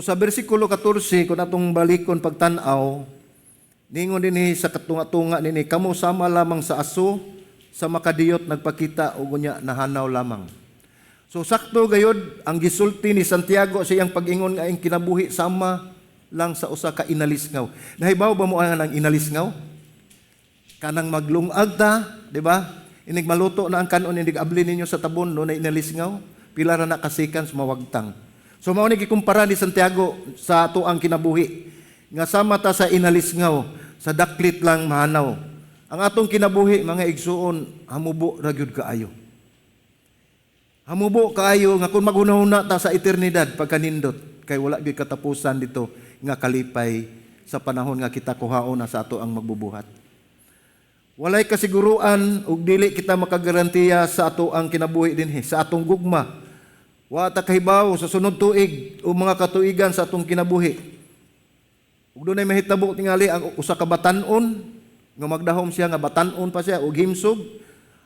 So sa bersikulo 14, kung atong balikon pagtan-aw, ningon dinhi sa katunga-tunga nini, "Kamo sama lamang sa aso sa makadiyot, nagpakita ug unya nahanaw lamang." So sakto gayod ang gisulti ni Santiago sa iyang pag-ingon nga ang kinabuhi sama lang sa usa ka inalisngaw. Nahibaw ba mo ang inalisngaw? Kanang maglungag ta, di ba? Inig maluto na ang kanon, inig abli ninyo sa tabon, no na inalisngaw, pila ra na ka seconds, mawagtang. So mao ni gikumpara ni Santiago sa ato ang kinabuhi. Nga sama ta sa inalisngaw, sa daklit lang mahanaw. Ang atong kinabuhi, mga igsuon, hamubo ra gyud kaayo. Hamubo kaayo nga kung maghunahuna ta sa eternidad, pagkanindot kay wala gyud katapusan dito nga kalipay sa panahon nga kita kuhaon na sa ato ang magbubuhat. Walay kasiguruan ug dili kita makagarantiya sa ato ang kinabuhi dinhi, sa atong gugma. Wa ta kahibaw sa sunod tuig o mga katuigan sa atong kinabuhi. Ug dunay mahitabo tingali ang usa ka batan-on nga magdahom siya nga batan-on pa siya ug himsog,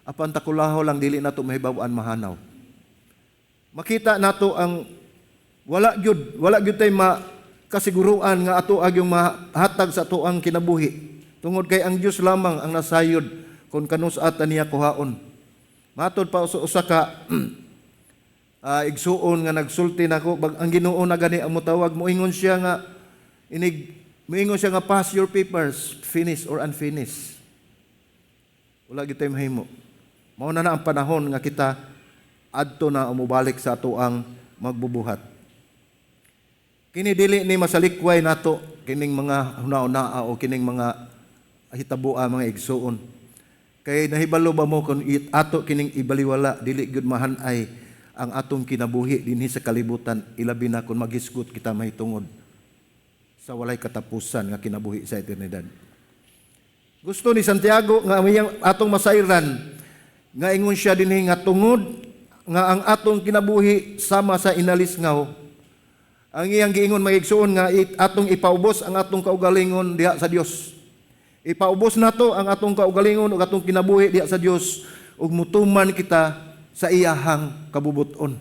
apan takulaho lang, dili nato mahibaw-an, mahanaw. Makita nato ang wala gyud tay ma kasiguruan nga ato agyong mahatag sa ato ang kinabuhi. Tungod kay ang Dios lamang ang nasayod kung kanus-a ta niya kuhaon. Matod pa sa usa ka igsuon nga nagsulti nako, bag ang Ginoo na gani ang motawag, moingon siya nga inig moingon siya nga, "Pass your papers, finish or unfinished." Wala gyud tay mahimo. Mao na na ang panahon nga kita adto na umubalik sa ato ang magbubuhat. Kini dili ni masalikway nato kining mga huna-hunaa o kining mga hitaboa, mga igsuon. Kay nahibalo ba mo kung ato kining ibaliwala, dili gyud mahanay ang atong kinabuhi dinhi sa kalibutan, ilabi na kung maghisgot kita mahitungod sa walay katapusan nga kinabuhi sa eternidad. Gusto ni Santiago nga iyang atong masayran nga ingon siya dinhi nga tungod nga ang atong kinabuhi sama sa inalisngaw, ang iyang giingon, mga igsuon, nga atong ipaubos ang atong kaugalingon diha sa Dios. Ipaubos nato ang atong kaugalingon ug atong kinabuhi diha sa Dios ug mutuman kita sa iyahang kabubuton.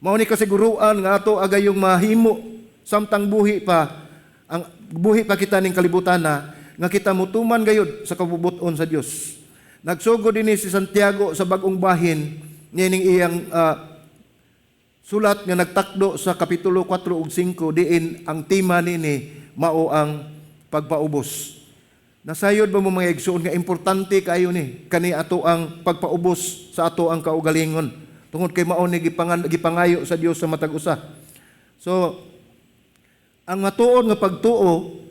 Mao ni kasiguruan nga ato agayong mahimo samtang buhi pa ang buhi pa kita ning kalibutan na nga kita mutuman gayud sa kabubuton sa Dios. Nagsugod dinhi si Santiago sa bag-ong bahin niining iyang sulat nga nagtakdo sa kapitulo 4 ug 5, diin ang tema nini mao ang pagpaubos. Nasayod ba mo, mga igsuon, nga importante kayo ni kani ato ang pagpaubos sa ato ang kaugalingon tungod kay mao ni gipangayo sa Dios sa matag usa? So ang matuod nga pagtuo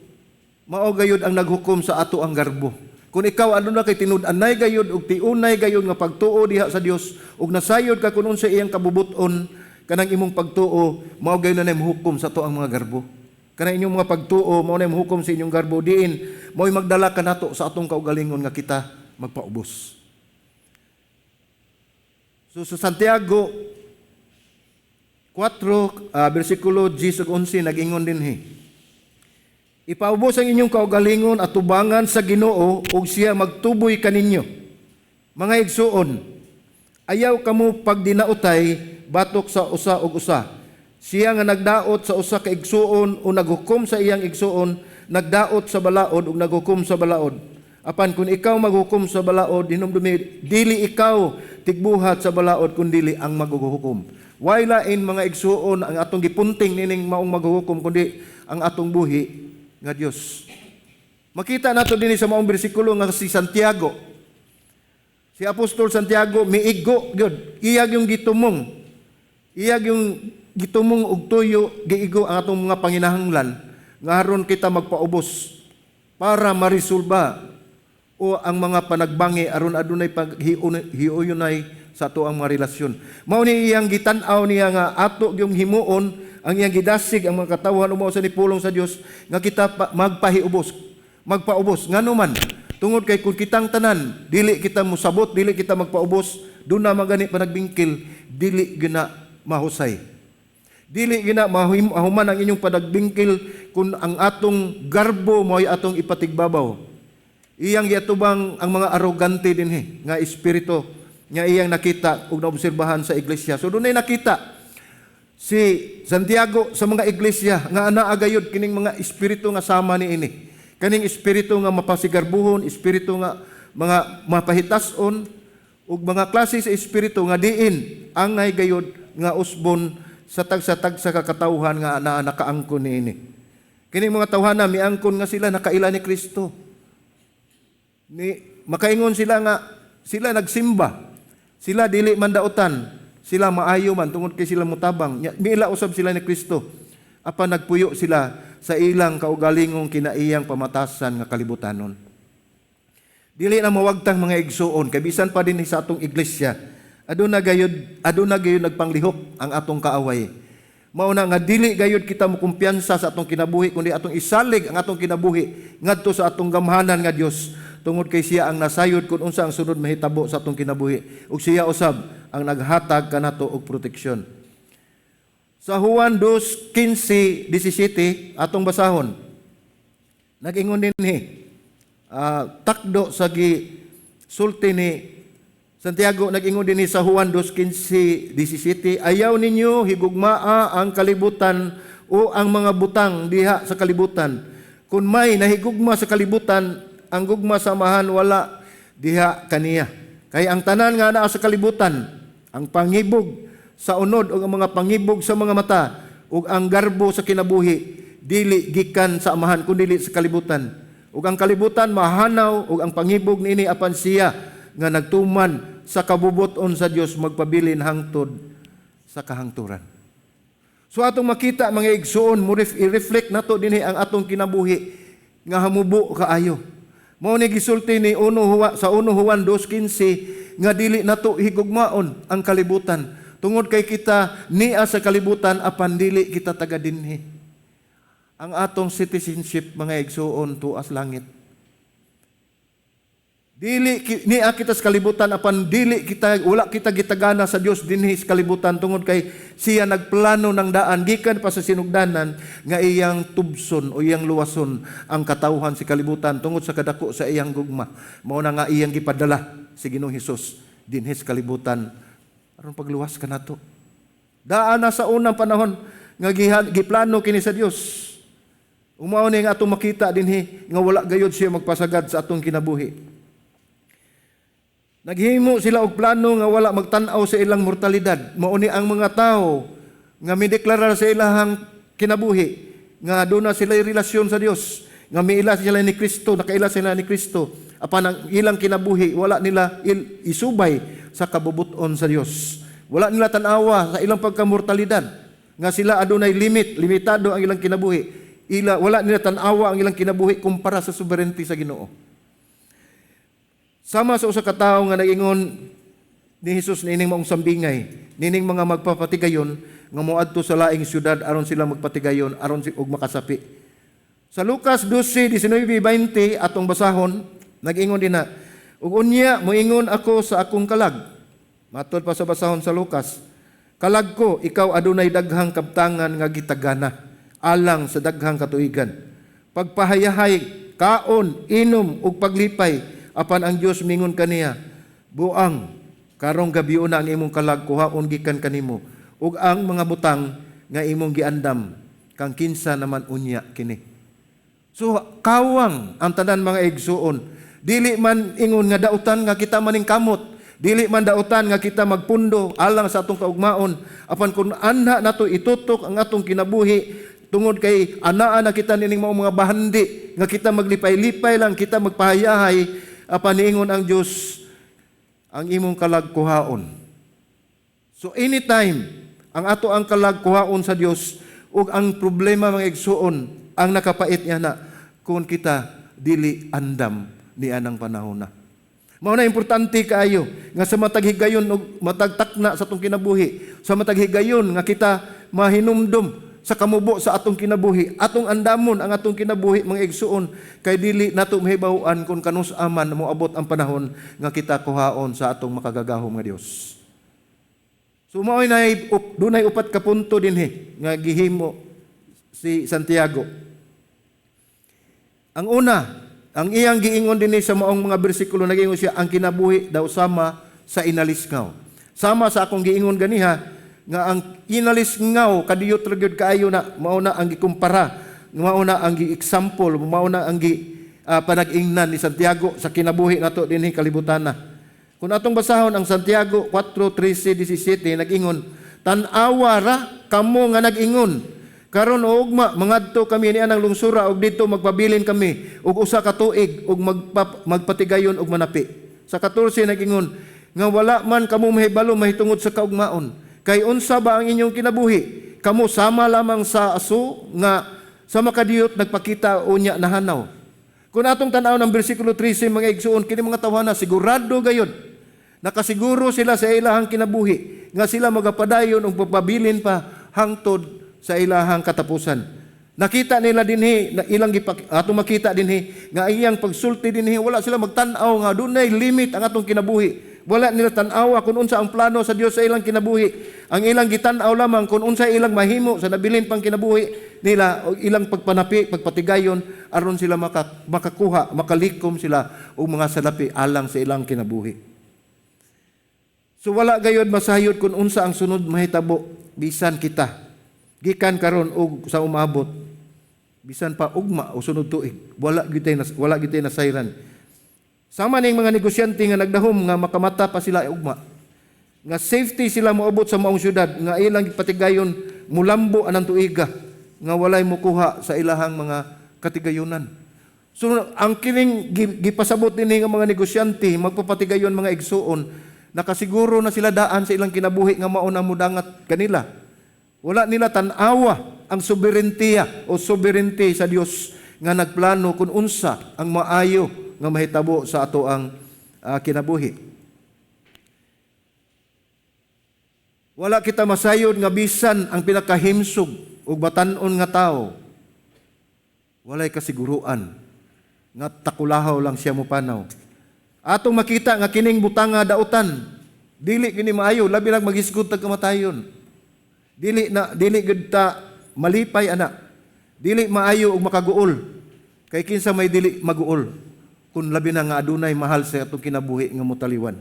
mao gayud ang naghukom sa ato ang garbo. Kung ikaw ano na kay tinud-anay gayud ug tiunay gayud nga pagtuo diha sa Dios ug nasayod ka kun unsa iyang kabubuton, kanang imong pagtuo mao gayud na hukom sa ato ang mga garbo. Kanang inyong mga pagtuo mao na hukom sa inyong garbo, diin mao'y magdala kanato sa atong kaugalingon nga kita magpaubos. So sa Santiago 4 bersikulo 10 ug 11, nag-ingon dinhi, "Ipaubos ang inyong kaugalingon at tubangan sa Ginoo ug siya magtuboy kaninyo. Mga igsuon, ayaw kamo pagdinautay batok sa usa ug usa. Siya nga nagdaot sa usa ka igsuon o naghukom sa iyang igsuon, nagdaot sa balaod ug naghukom sa balaod. Apan kung ikaw maghukom sa balaod, hinumdumi, dili ikaw tigbuhat sa balaod kun dili ang maghuhukom." Way lain, mga igsuon, ang atong gipunting nining maong maghuhukom kundi ang atong buhi nga Dios. Makita nato dinhi sa maong bersikulo nga si Santiago, si Apostol Santiago, miigo gyud. Iya yung gitumong. Iya yung gitumong og tuyo, giigo ang atong mga panginahanglan nga aron kita magpaubos para marisolba o ang mga panagbangi aron adunay paghiuyunay sa ato ang mga relasyon. Mao ni iyang gitan-aw niya nga ato yung himuon, ang iyang gidasig ang mga katawhan mao sa ni pulong sa Dios nga kita magpahiubos, magpaubos. Ngano man? Tungod kay kung kitang tanan dili kita mosabot, dili kita magpaubos, duna magani panagbingkil, dili gina mahusay. Dili gina mahuman ang inyong panagbingkil kung ang atong garbo mo'y atong ipatigbabaw. Iyang giatubang ang mga arogante dinhi nga espiritu nga iyang nakita ug naobserbahan sa iglesia. So dunay nakita. Si Santiago sa mga iglesia nga anaa gayud kining mga espiritu nga sama niini. Kaning espiritu nga mapasigarbuhon, espiritu nga mga mapahitas-on ug mga klase sa espiritu nga diin angay gayud nga usbon sa tagsa-tagsa ka katawhan nga anaa nakaangkon niini. Kining mga tawhana miangkon nga sila nakaila ni Kristo. Ni makaingon sila nga sila nagsimba. Sila dili man dautan. Sila maayo man tungod kay sila mutabang. Nya, miila usab sila ni Kristo. Apan nagpuyo sila sa ilang kaugalingong kinaiyang pamatasan nga kalibutanon. Dili na mawagtang, mga igsuon, kay bisan pa din sa atong iglesia, aduna gayud nagpanglihok ang atong kaaway. Mao na nga dili gayud kita mokumpiyansa sa atong kinabuhi, kundi atong isalig ang atong kinabuhi ngadto sa atong gamhanan nga Dios, tungod kay siya ang nasayod kung unsa ang sunod mahitabo sa atong kinabuhi ug siya usab ang naghatag kanato og proteksyon. Sa Juan 2:15, 17 atong basahon. Nag-ingon dinhi takdo sa gi sulti ni Santiago, nag-ingon dinhi sa Juan 2:15, 17, "Ayaw ninyo higugmaa ang kalibutan o ang mga butang diha sa kalibutan. Kung may nahigugma sa kalibutan, ang gugma sa Amahan wala diha kaniya. Kay ang tanan nga naa sa kalibutan, ang pangibog sa unod o ang mga pangibog sa mga mata ug ang garbo sa kinabuhi, dili gikan sa Amahan kundi sa kalibutan. Ug ang kalibutan mahanaw ug ang pangibog niini, apan siya nga nagtuman sa kabubuton sa Dios magpabilin hangtod sa kahangturan." So atong makita, mga igsuon, mo i-reflect nato dinhi ang atong kinabuhi nga hamubo kaayo. Mao ni gisulti ni uno Huwa, sa 1 Juan 2:15 nga dili nato higugmaon ang kalibutan tungod kay kita nia sa kalibutan apan dili kita taga dinhi. Ang atong citizenship, mga igsuon, tuas langit. Dili nia kita sa kalibutan apan dili kita, wala kita gitagana sa Dios dinhi sa kalibutan, tungod kay siya nagplano ng daan gikan pa sa sinugdanan nga iyang tubson o iyang luwason ang katawhan sa kalibutan tungod sa kadako sa iyang gugma. Mao na nga iyang gipadala si Ginoong Hesus dinhi sa kalibutan aron pagluwas kanato. Daan na sa unang panahon nga giplano kini sa Dios. Mao ni nga atong makita dinhi nga wala gayud siya magpasagad sa atong kinabuhi. Naghimo sila og plano nga wala magtan-aw sa ilang mortalidad. Mao ni ang mga tao nga mideklara sa ilahang kinabuhi nga doon na sila relasyon sa Dios, nga miila sila ni Kristo, nakaila sila ni Kristo. Apan ang ilang kinabuhi wala nila isubay sa kabubuton sa Dios. Wala nila tan-awa sa ilang pagkamortalidad nga sila adunay limit, limitado ang ilang kinabuhi. Wala nila tan-awa ang ilang kinabuhi kumpara sa sovereignty sa Ginoo. Sama sa usa ka tawo nga nag-ingon ni Jesus niining maong sambingay, nining mga magpapatigayon nga moadto sa laing syudad aron sila magpatigayon aron si og makasapi. Sa Lucas 12:19-20 atong basahon, nag-ingon din na, "Ug unya moingon ako sa akong kalag." Matod pa sa basahon sa Lucas, "Kalag ko, ikaw adunay daghang kabtangan nga gitagana alang sa daghang katuigan. Pagpahayahay, kaon, inom ug paglipay." Apan ang Dios mingon kaniya, "Buang, karong gabiuna ang imong kalag kuhaon gikan kanimo, ug ang mga butang nga imong giandam, kang kinsa naman unya kini?" So kawang ang tanan, mga igsuon. Dili man ingon nga dautan nga kita maning kamot. Dili man dautan nga kita magpundo alang sa atong kaugmaon. Apan kung anha nato itutok ang atong kinabuhi tungod kay anaa na kita nining mao mga bahandi nga kita maglipay-lipay lang, kita magpahayahay, apan niingon ang Dios, ang imong kalag kuhaon. So anytime ang ato ang kalag kuhaon sa Dios, ug ang problema, mga igsuon, ang nakapait niya na kung kita dili andam ni anang panahon na. Mao na importante kaayo nga sa matag higayon ug matag takna sa atong kinabuhi, sa matag higayon nga kita mahinumdom sa kamubo sa atong kinabuhi, atong andamon ang atong kinabuhi, mga igsuon, kay dili nato mahibaw-an kung kanus-a man moabot ang panahon nga kita kuhaon sa atong makagagahom nga Dios. So mao nay dunay upat ka punto dinhi nga gihimo si Santiago. Ang una, ang iyang giingon dinhi sa maong mga bersikulo, nagingon siya ang kinabuhi daw sama sa inalisngaw. Sama sa akong giingon ganiha Nga ang inalisngaw kadiyot ra gyud kaayo na mao na ang gikumpara, mao na ang gi-example, mao na ang gi panag-ingnan ni Santiago sa kinabuhi nato dinhi kalibutan na. Kung atong basahon ang Santiago 4:13, 17, nag-ingon, "Tan-awa ra kamo nga nag-ingon, 'Karon o ugma mangadto kami ni anang lungsura ug didto magpabilin kami og usa ka tuig ug magpatigayon og manapi.'" Sa 14 nag-ingon, "Nga wala man kamo mahibalo mahitungod sa kaugmaon. Kay unsa ba ang inyong kinabuhi? Kamo sama lamang sa aso nga sa makadiyot nagpakita, unya nahanaw." Kung atong tan-aw ng bersikulo 13, mga igsuon, kini mga tawhana sigurado gayod. Nakasiguro sila sa ilahang kinabuhi nga sila magapadayon og pagpabilin pa hangtod sa ilahang katapusan. Nakita nila dinhi na ilang atong makita dinhi nga iyang pagsulti dinhi, wala sila magtan-aw nga dunay limit ang atong kinabuhi. Wala nila tan-awa kung unsa ang plano sa Dios sa ilang kinabuhi. Ang ilang gitan-aw lamang kung unsa ilang mahimo sa nabilin pang kinabuhi nila o ilang pagpanapi, pagpatigayon aron sila makakuha, makalikom sila og mga salapi alang sa ilang kinabuhi. So wala gayod masayod kung unsa ang sunod mahitabo bisan kita gikan karon og sa umabot, bisan pa ugma o sunod tuig, wala gyud tay nasayran. Sama ning mga negosyante nga nagdahom nga makamata pa sila ugma, nga safety sila moabot sa maong syudad, nga ilang gipatigayon mulambo anang tuiga nga walay mokuha sa ilahang mga katigayunan. So ang kining gipasabot dinhi nga mga negosyante magpapatigayon, mga igsuon, nakasiguro na sila daan sa ilang kinabuhi nga mao na mudangat kanila. Wala nila tan-awa ang soberentiya o sovereignty sa Dios nga nagplano kung unsa ang maayo nga mahitabo sa ato ang kinabuhi. Wala kita masayod nga bisan ang pinakahimsog ug batan-on nga tawo, walay kasiguruan nga takulahaw lang siya mopanaw. Atong makita nga kining butanga dautan, dili kini maayo, labi lang maghisgot tag kamatayon. Dili na dili gud ta malipay ana. Dili maayo og makaguol. Kay kinsa may dili maguol kung labi na nga adunay mahal sa atong kinabuhi nga motaliwan?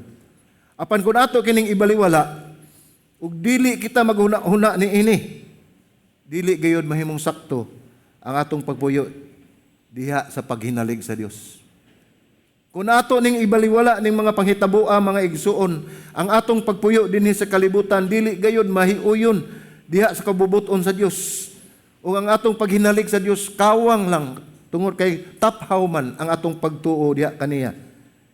Apan kung ato kining ibaliwala ug dili kita maghuna-huna niini, dili gayod mahimong sakto ang atong pagpuyo diha sa paghinalig sa Dios. Kung ato ning ibaliwala ning mga panghitaboa, mga igsuon, ang atong pagpuyo dinhi sa kalibutan dili gayod mahiuyon diha sa kabubuton sa Dios. Ug ang atong paghinalig sa Dios kawang lang tungod kay taphaw man ang atong pagtuo diha kaniya.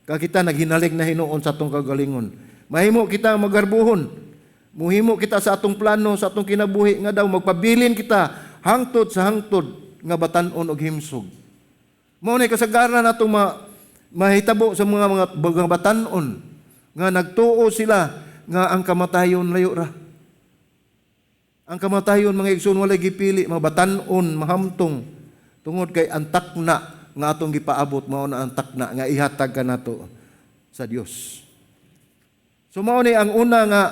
Ka kita naghinalig na hinuon sa atong kagalingon. Mahimo kita magarbuhon. Muhimo kita sa atong plano sa atong kinabuhi nga daw magpabilin kita hangtod sa hangtod nga batan-on og himsog. Mao ni kasagaran atong mahitabo sa mga batan-on nga nagtuo sila nga ang kamatayon layo ra. Ang kamatayon, mga igsoon, walay gipili, mabatan-on, mahamtong, tungod kay ang takna nga atong gipaabot mao na ang takna nga ihatag kanato sa Dios. So mao ni ang una nga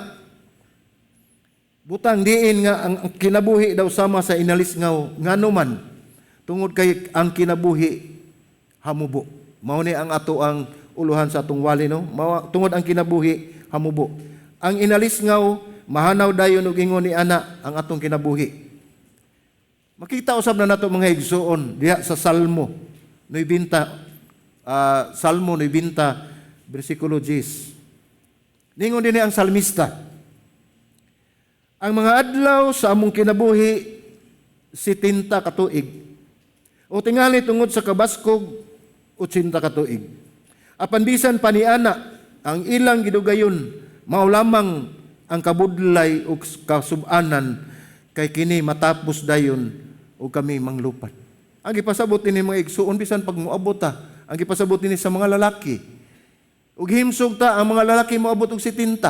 butang diin nga ang kinabuhi daw sama sa inalisngaw. Ngano man? Tungod kay ang kinabuhi hamubo. Mao ni ang ato ang uluhan sa atong wali, no? Mao, tungod ang kinabuhi hamubo. Ang inalisngaw mahanaw dayon og ingon ni ana ang atong kinabuhi. Makita usab na nato, mga igsuon, diha sa Salmo 90, Salmo 90 bersikulo 10. Ningon dinhi ang salmista, "Ang mga adlaw sa among kinabuhi 70 ka tuig. O tingali tungod sa kabaskog 80 ka tuig. Apan bisan pa niana, ang ilang gidugayon mao lamang ang kabudlay ug kasubanan, kay kini matapos dayon ug kami manglupad." Ang gipasabot ini, mga igsuon, bisan pag moabot ta, ang gipasabot ini sa mga lalaki. Ug himsog ta ang mga lalaki moabot og 70.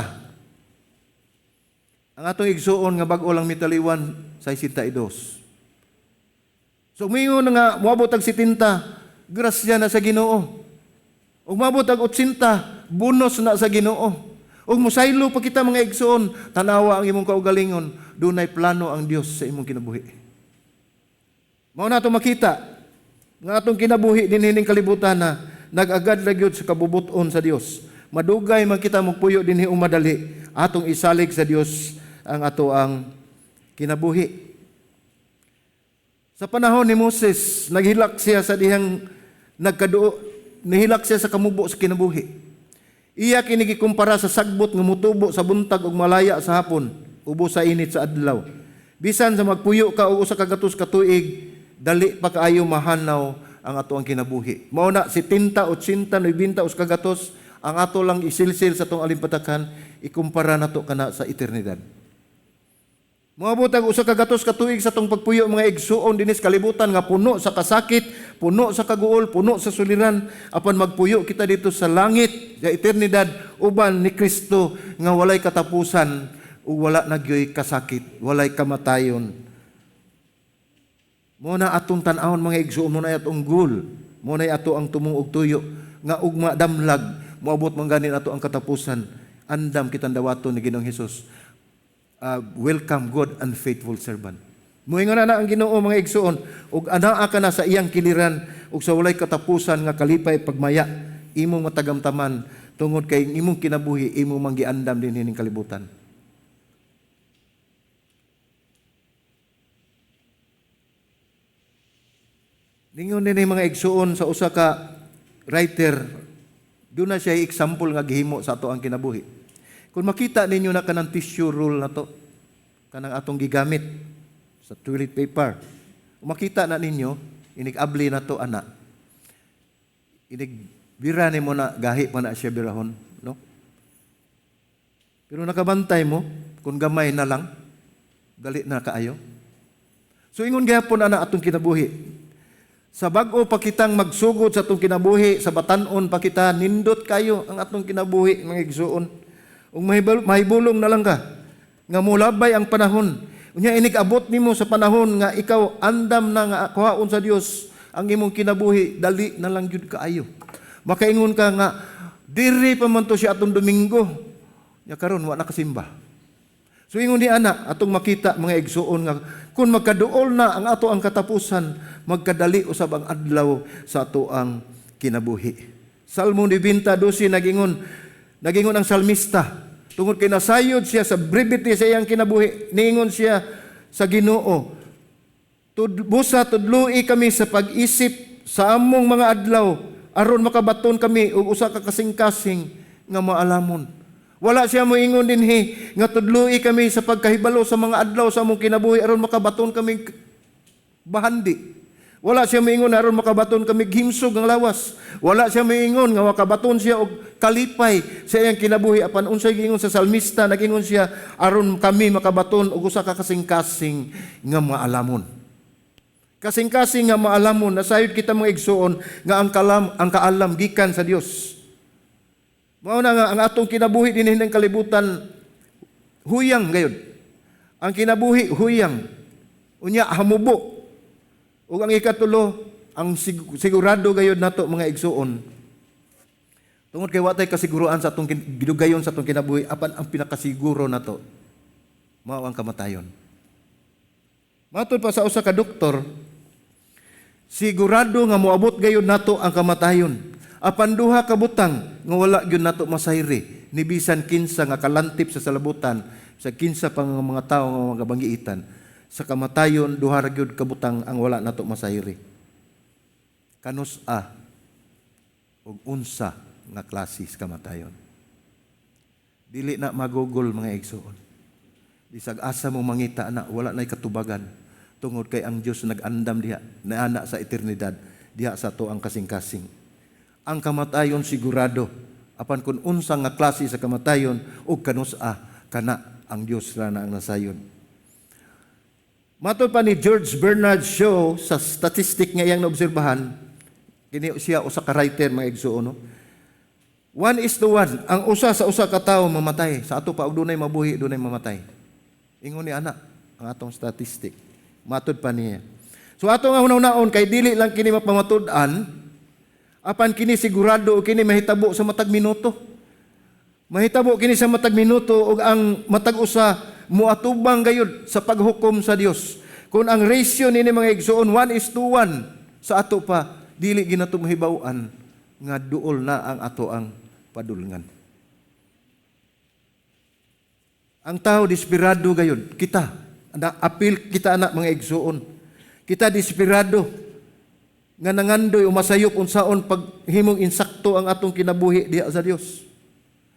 Ang atong igsuon nga bag-o lang mitaliwan sa 62. So mingon nga moabot og 70, grasya na sa Ginoo. Ug moabot og 80, bonus na sa Ginoo. Ug mosaylo pa kita, mga igsuon, tanawa ang imong kaugalingon, dunay plano ang Dios sa imong kinabuhi. Mao na ato makita nga atong kinabuhi dinhi ning kalibutan na nag-agad ra gyud sa kabubuton sa Dios. Madugay man kita mogpuyo dinhi o madali, atong isalig sa Dios ang ato ang kinabuhi. Sa panahon ni Moses, naghilak siya sa dihang nagkaduo, nihilak siya sa kamubo sa kinabuhi. Iya kini gikumpara sa sagbot nga mutubo sa buntag ug malaya sa hapon, ubos sa init sa adlaw. Bisan sa magpuyo ka og 100 ka tuig, dali pa kaayo mahanaw ang ato ang kinabuhi. Mao na 70, 80, 90, 100 ang ato lang isilsil sa atong alimpatakan, ikumpara nato kana sa eternidad. Moabot ang 100 ka tuig sa atong pagpuyo, mga igsuon, dinis kalibutan nga puno sa kasakit, puno sa kaguol, puno sa suliran, apan magpuyo kita dito sa langit, sa eternidad, uban ni Kristo nga walay katapusan ug wala na gyoy kasakit, walay kamatayon. Mao na atong tan-awon, mga igsuon, mao na atong goal, mao na ato ang tumong og tuyo nga ugma damlag moabot man gani ato ang katapusan, andam kitang dawaton ni Ginoong Hesus. Welcome, good and faithful servant. Muingon na ang Ginoo, mga igsuon, ug anaa ka na sa iyang kiliran ug sa walay katapusan nga kalipay pagmaya imong matagamtaman tungod kay imong kinabuhi imong manggiandam dinhi ning kalibutan. Ningon din mga igsuon sa usa ka writer, duna siya example nga gihimo sa ato ang kinabuhi. Kung makita ninyo na kanang tissue roll na to, kanang atong gigamit sa toilet paper, kung makita na ninyo, inig-abli na to ana. Inig bira nimo na gahi pa na siya birahon, no? Pero nakabantay mo, kung gamay na lang, dali na kaayo. So ingon gihapon ana atong kinabuhi. Sa bag-o pa kitang magsugod sa atong kinabuhi, sa batan-on pa kita, nindot kayo ang atong kinabuhi, mga igsuon. Ug mahibulong na lang ka nga mulabay ang panahon. Unya inig abot nimo sa panahon nga ikaw andam na nga kuhaon sa Dios ang imong kinabuhi, dali na lang gyud kaayo. Makaingon ka nga diri pa man to siya atong Domingo. Nya karon wa na kasimba. So ingon ni ana atong makita, mga igsuon, nga kung magkaduol na ang ato ang katapusan, magkadali usab ang adlaw sa ato ang kinabuhi. Salmo 90:12, nagingon ang salmista tungod kay nasayod siya sa brevity sa iyang kinabuhi, niingon siya sa Ginoo, "Busa tudloi kami sa pag-isip sa among mga adlaw aron makabaton kami og usa ka kasing-kasing nga maalamon." Wala siya moingon dinhi nga tudloi kami sa pagkahibalo sa mga adlaw sa among kinabuhi aron makabaton kami bahandi. Wala siya moingon aron makabaton kami himsog ang lawas. Wala siya moingon nga makabaton siya og kalipay sa iyang kinabuhi, apan unsay giingon sa salmista? Nagingon siya aron kami makabaton og usa ka kasing-kasing nga maalamon. Kasing-kasing nga maalamon, nasayod kita, mga igsuon, nga ang kaalam gikan sa Dios. Mao na nga ang atong kinabuhi dinhi ng kalibutan huyang gayud. Ang kinabuhi huyang. Unya hamubo. Ug ang ikatulo, ang sigurado gayud nato, mga igsuon. Tungod kay wa tay kasiguruan sa atong gidugayon sa atong kinabuhi, apan ang pinakasiguro nato mao ang kamatayon. Matod pa sa usa ka doktor, sigurado nga moabot gayud nato ang kamatayon. Apan duha ka butang nga wala gyud nato masayri ni bisan kinsa nga kalantip sa salabutan, sa kinsa pa nga mga tawo nga mga banggiitan. Sa kamatayon, duha ra gyud ka butang ang wala nato masayri. Kanus-a ug unsa nga klase sa kamatayon. Dili na magugol, mga igsuon. Bisag asa mo mangita na, wala na'y katubagan. Tungod kay ang Dios nag-andam diha, naana sa eternidad, diha sa ato ang kasing-kasing. Ang kamatayon sigurado, apan kung unsa nga klase sa kamatayon ug kanus-a, kana ang Dios ra na ang nasayod. Matod pa ni George Bernard Shaw sa statistic nga iyang naobserbahan, kini siya usa ka writer, mga igsuon, no? 1:1, ang usa sa usa ka tawo mamatay. Sa ato pa og dunay mabuhi, dunay mamatay. Ingon ni ana ang atong statistic. Matod pa niya. So ato nga hunahunahon kay dili lang kini mapamatud-an, apan kini sigurado kini mahitabo sa matag minuto. Mahitabo kini sa matag minuto ug ang matag usa moatubang gayud sa paghukom sa Dios. Kung ang ratio nini, mga igsuon, 1:1, sa ato pa dili ginato mahibaw-an nga duol na ang ato ang padulngan. Ang tao desperado gayud. Kita, na apil kita ana, mga igsuon. Kita desperado nga nangandoy umasayop unsaon paghimong insakto ang atong kinabuhi diha sa Dios.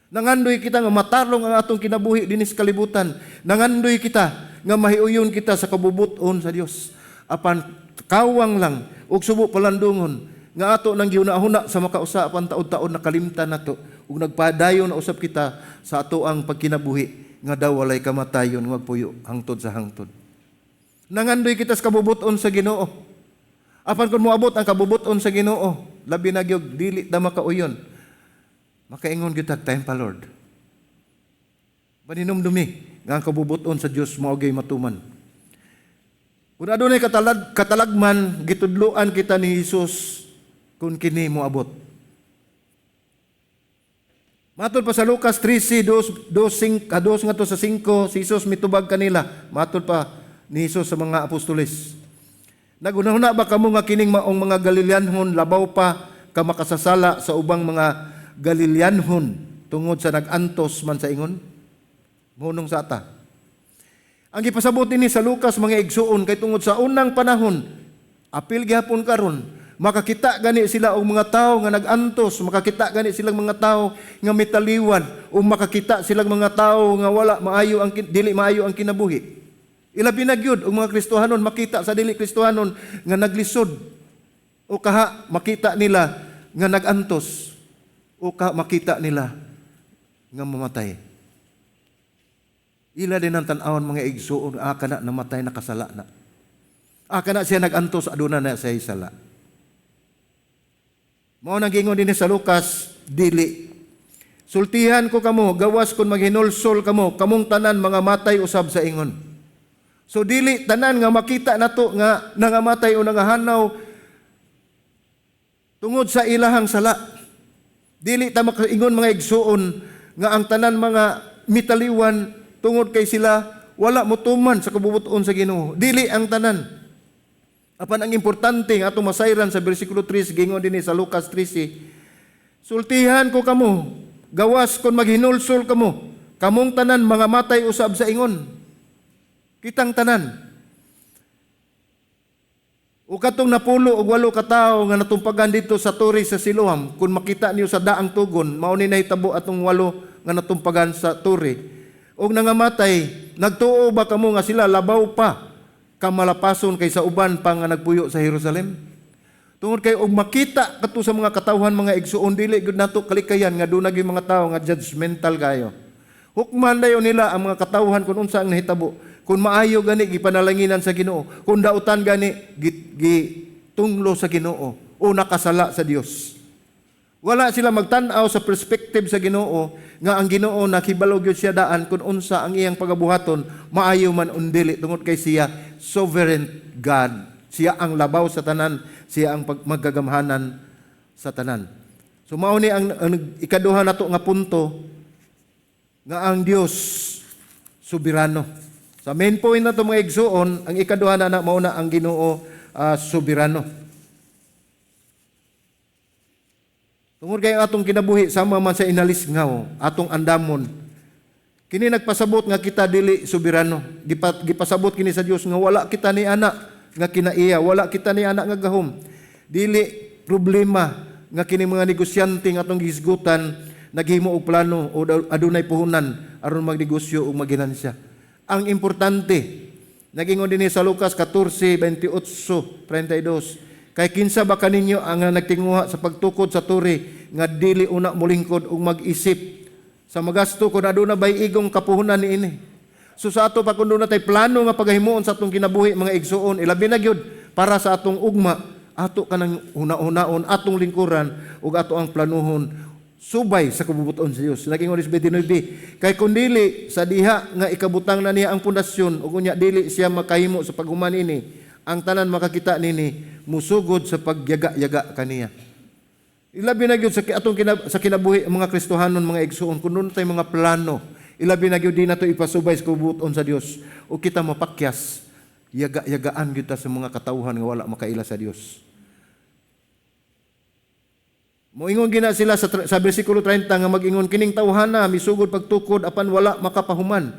Nangandoy kita nga matarong ang atong kinabuhi dinhi sa kalibutan. Nangandoy kita nga mahiuyon kita sa kabubuton sa Dios. Apan kawang lang ug subo palandungon nga ato nang gihuna-huna sa makausa, apan taod-taod nakalimtan nato ug nagpadayon na usab kita sa ato ang pagkinabuhi nga daw walay kamatayon nga magpuyo hangtod sa hangtod. Nangandoy kita sa kabubuton sa Ginoo. Apan kung moabot ang kabubuton sa Ginoo, labi na gyud dili ta makauyon. Makaingon gyud ta, "Time pa, Lord." Maninumdumi nga ang kabubuton sa Dios mao gyud matuman. Kung adunay katalagman, gitudloan kita ni Jesus kung kini moabot. Matod pa sa Lucas 13, 2, 2, 5, 2 ngadto sa 5, si Jesus mitubag kanila. Matod pa ni Jesus sa mga apostoles. "Naghunahuna ba kamo nga kining maong mga Galileanhon labaw pa ka makasasala sa ubang mga Galileanhon tungod sa nag-antos man sa ingon?" Mohunong sa ata. Ang gipasabot ini sa Lucas, mga igsuon, kay tungod sa unang panahon, apil gihapon karon, makakita gani sila og mga tawo nga nag-antos, makakita gani silang mga tawo nga mitaliwan, o makakita silang mga tawo nga wala maayo ang dili maayo ang kinabuhi. Ilabi na gyud og mga Kristohanon makita sa dili Kristohanon nga naglisod o kaha makita nila nga nag-antos o kaha makita nila nga mamatay. Ila din ang tan-awon, mga igsuon, ah, kana namatay, nakasala na. Ah, kana siya nag-antos, aduna na siya sala. Mao nang giingon dinhi sa Lucas, dili. "Sultihan ko kamo, gawas kung maghinulsol kamo, kamong tanan mangamatay usab sa ingon." So dili tanan nga makita nato nga nangamatay o nangahanaw tungod sa ilahang sala. Dili ta makaingon, mga igsuon, nga ang tanan mga mitaliwan tungod kay sila wala motuman sa kabubuton sa Ginoo. Dili ang tanan. Apan ang importante nga atong masayran sa bersikulo 3, gingon dinhi sa Lucas 13, "Sultihan ko kamo, gawas kung maghinulsol kamo, kamong tanan mangamatay usab sa ingon." Kitang tanan. O katong 98 ka tawo nga natumpagan dito sa tore sa Siloam, kung makita niyo sa daang tugon, mao ni nahitabo atong walo nga natumpagan sa tore. Og nangamatay, nagtuo ba kamo nga sila labaw pa kamalapason kaysa uban pa nga nagpuyo sa Jerusalem? Tungod kay og makita kato sa mga katawhan, mga igsuon, dili gud nato kalikayan nga duna gyud mga tawo nga judgmental kayo. Hukman dayon nila ang mga katawhan kung unsa ang nahitabo. Kung maayo gani, gipanalanginan sa Ginoo. Kung dautan gani, gitunglo sa Ginoo o nakasala sa Dios. Wala sila magtan-aw sa perspective sa Ginoo nga ang Ginoo nakibalo gyud siya daan kung unsa ang iyang pagabuhaton, maayo man o dili, tungod kay siya sovereign God. Siya ang labaw sa tanan, siya ang magagamhanan sa tanan. So mao ni ang ikaduha nato nga punto nga ang Dios soberano. Sa main point nato, mga igsuon, ang ikaduha na na mao na ang Ginoo soberano. Tungod kay ang atong kinabuhi sama man sa inalisngaw, atong andamon. Kini nagpasabot nga kita dili soberano. Gipasabot kini sa Dios nga wala kita ni ana nga kinaiya, wala kita ni ana nga gahom. Dili problema nga kini mga negosyante nga atong gihisgutan naghimo og plano o adunay puhunan aron magnegosyo ug maginansya. Ang importante, nagingon dinhi sa Lucas 14:28, 32, "Kay kinsa ba kaninyo ang nagtinguha sa pagtukod sa tore nga dili una molingkod ug mag-isip sa magasto kung aduna bay igong kapuhunan niini?" So sa ato pa, kung duna tay plano nga pagahimuon sa atong kinabuhi, mga igsuon, ilabi na gyud para sa atong ugma, ato kanang huna-hunaon, atong lingkuran ug ato ang planuhon subay sa kabubuton sa Dios. Nagingon is 29, "Kay kun dili, sa diha nga ikabutang na niya ang pundasyon ug unya dili siya makahimo sa paghuman ini, ang tanan makakita nini musugod sa pagyaga-yaga kaniya." Ilabi na gyud sa kinabuhi ang mga Kristohanon, mga igsuon, kun duna tay mga plano, ilabi na gyud di nato ipasubay sa kabubuton sa Dios o kita mapakyas, yaga-yagaan gyud ta sa mga katawhan nga wala makaila sa Dios. Moingon gina sila sa bersikulo 30 nga mag-ingon, "Kining tawhana misugod pagtukod apan wala makapahuman."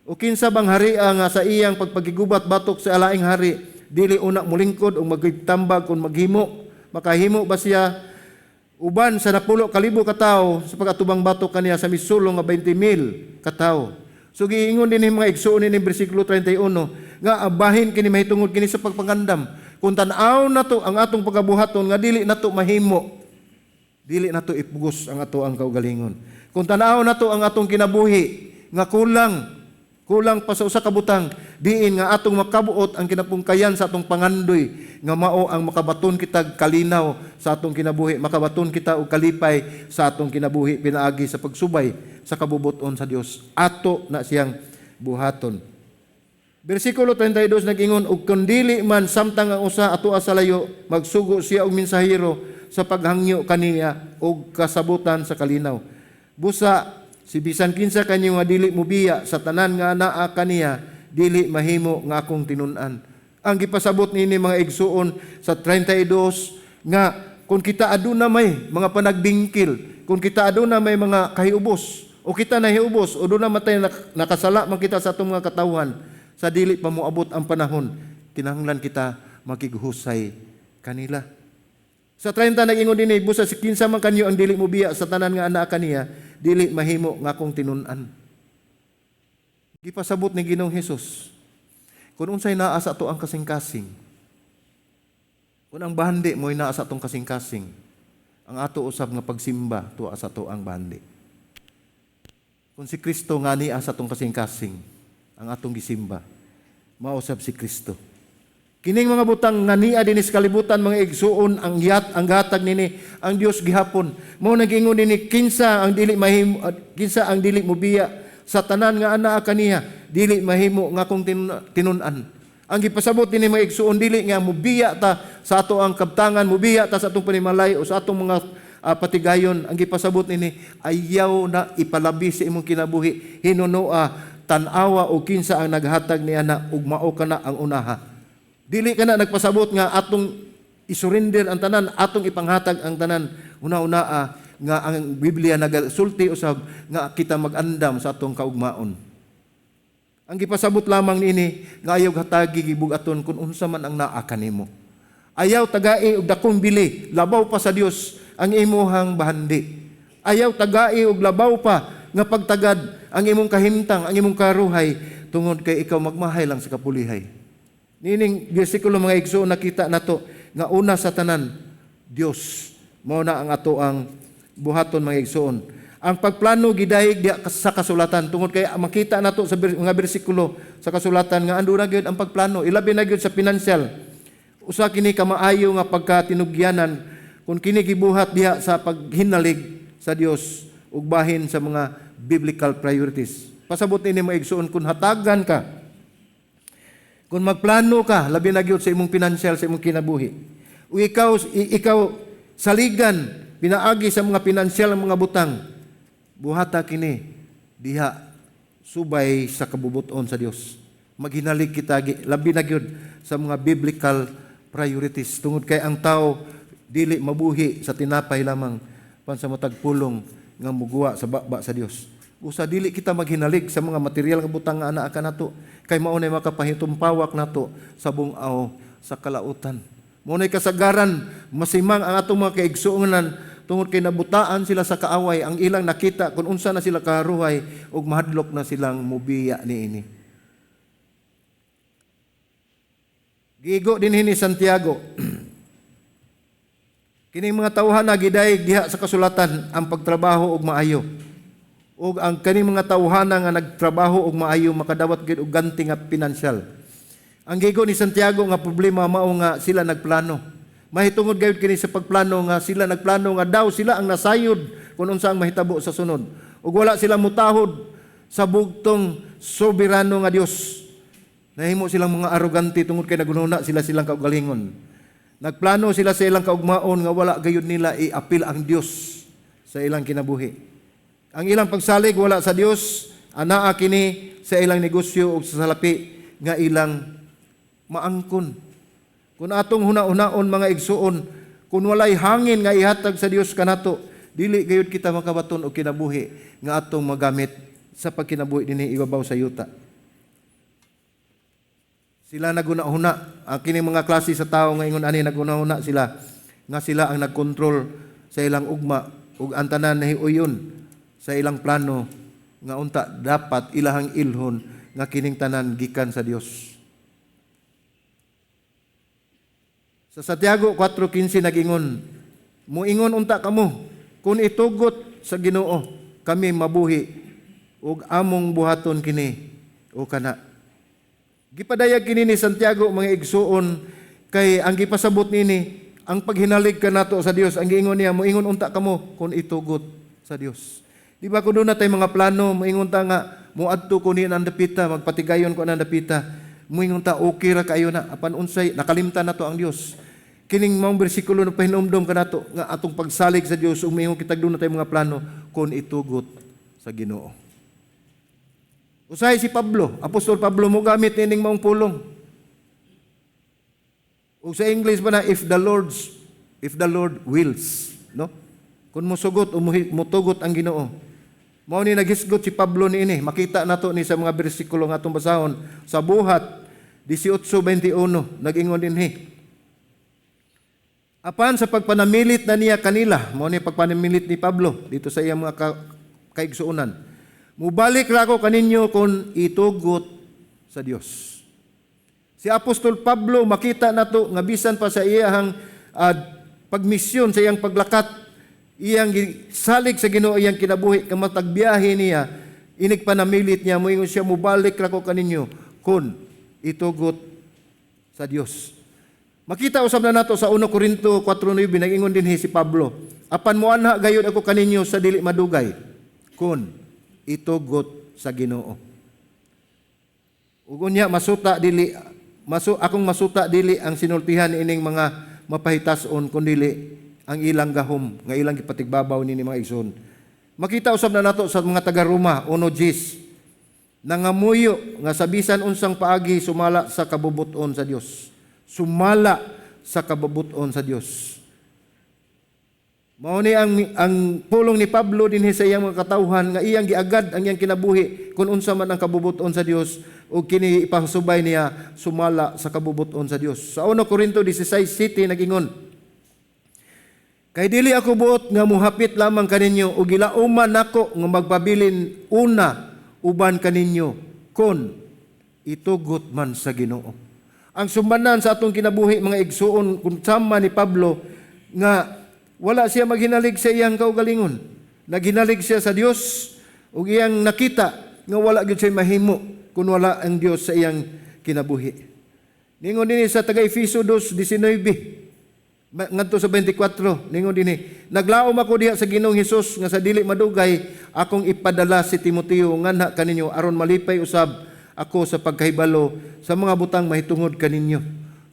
O kinsa bang haria nga sa iyang pagpakigubat batok sa laing hari, dili una mulingkod o magtambag kung maghimo? Makahimo ba siya uban sa 10,000 ka tawo sa pag-atubang batok kaniya sa misulong nga 20,000 ka tawo? So giingon din mga igsuon ni bersikulo 31 nga abahin kini mahitungod kini sa pagpangandam. Kung tan-aw nato ang atong pagabuhaton nga dili nato mahimo, dili nato ipugos ang ato ang kaugalingon. Kung tan-aw nato ang atong kinabuhi nga kulang, kulang pa sa usa ka butang, diin nga atong makabuot ang kinapungkayan sa atong pangandoy nga mao ang makabaton kita kalinaw sa atong kinabuhi, makabaton kita og kalipay sa atong kinabuhi pinaagi sa pagsubay sa kabubuton sa Dios. Ato na siyang buhaton. Bersikulo 32 nag-ingon, "Ug kun dili man, samtang ang usa atoa sa layo, magsugo siya og mensahero sa paghangyo kaniya og kasabutan sa kalinaw. Busa si bisan kinsa kanyo nga dili mubiya sa tanan nga naa kaniya, dili mahimo nga akong tinun-an." Ang gipasabot niini, mga igsuon, sa 32 nga kung kita aduna may mga panagbingkil, kung kita aduna may mga kahiubos, o kita nahiubos, o duna matay nakasala man kita sa atong mga katawhan, sa dili pa moabot ang panahon, kinahanglan kita makighusay kanila. Sa 30 nag-ingon dinhi, "Busa si kinsa man kanyo ang dili mobiya sa tanan nga anaa kaniya, dili mahimo nga akong tinun-an." Gipasabot ni Ginoong Hesus kung unsay naa sa ato ang kasing-kasing. Kung ang bahandi mo'y naa sa atong kasing-kasing, ang ato usab nga pagsimba tuwa sa ato ang bahandi. Kung si Kristo nga niya sa atong kasing-kasing, ang atong gisimba, mausab si Kristo. Kining mga butang nga niya dinhi sa kalibutan, mga igsuon, ang yat ang gatag nini ang Dios gihapon. Mao nag-ingon dinhi, kinsa ang dili mahimo, kinsa ang dili mobiya sa tanan nga anaa kaniya, dili mahimo nga akong tinun-an. Ang gipasabot dinhi, mga igsuon, dili nga mobiya ta sa ato ang kabtangan, mobiya ta sa atong panimalay o sa atong mga patigayon. Ang gipasabot nini, ayaw na ipalabi sa imong kinabuhi. Hinunoa, tan-awa o kinsa ang naghatag niana ug mao kana ang unaha. Dili ka na nagpasabot nga atong isurrender ang tanan, atong ipanghatag ang tanan. Una-una nga ang Biblia nagasulti usab nga kita mag-andam sa atong kaugmaon. Ang gipasabot lamang niini nga ayaw hatagi gibug-aton kung unsa man ang naa kanimo. Ayaw tagai og dakong bili, labaw pa sa Dios ang imuhang bahandi. Ayaw tagai og labaw pa nga pagtagad ang imong kahimtang, ang imong karuhay, tungod kay ikaw magmahay lang sa kapulihay. Nining bersikulo, mga igsoon, nakita nato nga una sa tanan, Dios mao na ang ato ang buhaton, mga igsoon. Ang pagplano gidayeg diha sa kasulatan tungod kay makita nato sa mga bersikulo sa kasulatan nga anduna gyud ang pagplano, ilabi na gyud sa pinansyal. Usa kini ka maayo nga pagkatinugyanan kung kini gibuhat diha sa paghinalig sa Dios ug bahin sa mga biblical priorities. Pasabot nini, mga igsoon, kung hatagan ka, kung magplano ka, labi na gyud sa imong pinansyal, sa imong kinabuhi. O ikaw saligan pinaagi sa mga pinansyal ang mga butang, buhata kini diha subay sa kabubuton sa Dios. Maghinalig kita labi na gyud sa mga biblical priorities tungod kay ang tao dili mabuhi sa tinapay lamang pan sa matag pulong nga muguwa sa baba sa Dios. Usa dili kita maghinalig sa mga material nga butang nga anaa kanato kay mao nay makapahitumpawak nato sa bungaw sa kalautan. Mao nay kasagaran masimang ang atong mga kaigsuonan tungod kay nabutaan sila sa kaaway, ang ilang nakita kung unsa na sila karuhay ug mahadlok na silang mubiya niini. Giigo dinhi ni Santiago. Kining mga tawhana gidayeg diha sa kasulatan ang pagtrabaho og maayo. Ug ang kaning mga tawhana nga nagtrabaho og maayo makadawat gyud og ganti nga pinansyal. Ang gigo ni Santiago nga problema mao nga sila nagplano. Mahitungod gayud kini sa pagplano nga sila nagplano nga daw sila ang nasayod kung unsa ang mahitabo sa sunod. Ug wala sila mutahod sa bugtong soberano nga Dios. Nahimo silang mga arogante tungod kay nagununa sila silang kaugalingon. Nagplano sila sa ilang kaugmaon nga wala gayud nila iapil ang Dios sa ilang kinabuhi. Ang ilang pagsalig wala sa Dios, anaa kini sa ilang negosyo ug sa salapi nga ilang maangkon. Kung atong huna-hunaon, mga igsuon, kung walay hangin nga ihatag sa Dios kanato, dili gayud kita makabaton og kinabuhi nga atong magamit sa pagkinabuhi dinhi ibabaw sa yuta. Sila naguna-huna. Ang kining mga klase sa tao nga ingon ani, naguna-huna sila nga sila ang nagkontrol sa ilang ugma ug ang tanan nahiuyon sa ilang plano, nga unta dapat ilahang ilhon nga kining tanan gikan sa Dios. Sa Santiago 4:15 nag-ingon, "Muingon unta kamo, kung itugot sa Ginoo, kami mabuhi ug among buhaton kini o kana." Gipadayag kini ni Santiago, mga igsuon, kay ang gipasabot nini ang paghinalig kanato sa Dios. Ang giingon niya, "Moingon unta kamo kung itugot sa Dios." Di ba kung duna tay mga plano, moingon ta nga moadto ko ni ang dapita, magpatigayon ko ang dapita, moingon ta okay ra kayo na, apan unsay nakalimtan nato ang Dios. Kining maong bersikulo na pahinumdom kanato nga atong pagsalig sa Dios ug moingon kitag duna tay mga plano, kung itugot sa Ginoo. Usahay si Pablo, Apostol Pablo, mo gamit nining maong pulong. O sa English ba na if the Lord wills, no? Kung musugot o mutugot ang Ginoo. Mao ni naghisgot si Pablo niini. Makita nato ni sa mga bersikulo nga atong basahon sa Buhat 18:21, nag-ingon dinhi. Apan sa pagpanamilit na niya kanila, mao ni pagpanamilit ni Pablo dito sa iyang mga kaigsuonan. "Mubalik ra ako kaninyo kung itugot sa Dios." Si Apostol Pablo, makita nato nga bisan pa sa iyang pagmisyon, sa iyang paglakat, iyang salig sa Ginoo iyang kinabuhi, kamatag biyahe niya, inig panamilit niya, moingon siya, "Mubalik ra ko kaninyo kung itugot sa Dios." Makita usab na nato sa 1 Korinto 4:9, nag-ingon dinhi si Pablo, "Apan moanha gayud ako kaninyo sa dili madugay kung itugot sa Ginoo." Ug unya masuta dili masu akong masuta dili ang sinultihan ining mga mapahitas-on kundili ang ilang gahom nga ilang gipatigbabaw nini, mga igsoon. Makita usab na nato sa mga taga-Roma 1:10, nangamuyo nga sa bisan unsang paagi sumala sa kabubuton sa Dios. Sumala sa kabubuton sa Dios. Mao ni ang pulong ni Pablo dinhi sa iyang mga katawhan nga iyang giagad ang iyang kinabuhi kung unsa man ang kabubuton sa Dios, ug kini ipasubay niya sumala sa kabubuton sa Dios. Sa 1 Korinto 16:7 nag-ingon, "Kay dili ako buot nga muhapit lamang kaninyo ug gilauman nako nga magpabilin una uban kaninyo kon itugot man sa Ginoo." Ang sumbanan sa atong kinabuhi, mga igsuon, kung sama ni Pablo nga wala siya maghinalig sa iyang kaugalingon. Naghinalig siya sa Dios ug iyang nakita nga wala gyud siya mahimo kung wala ang Dios sa iyang kinabuhi. Ningon dinhi sa taga Efeso 2:19 ngadto sa 24, ningon dinhi, "Naglaom ako diha sa Ginoong Hesus nga sa dili madugay akong ipadala si Timoteo nganha kaninyo aron malipay usab ako sa pagkahibalo sa mga butang mahitungod kaninyo."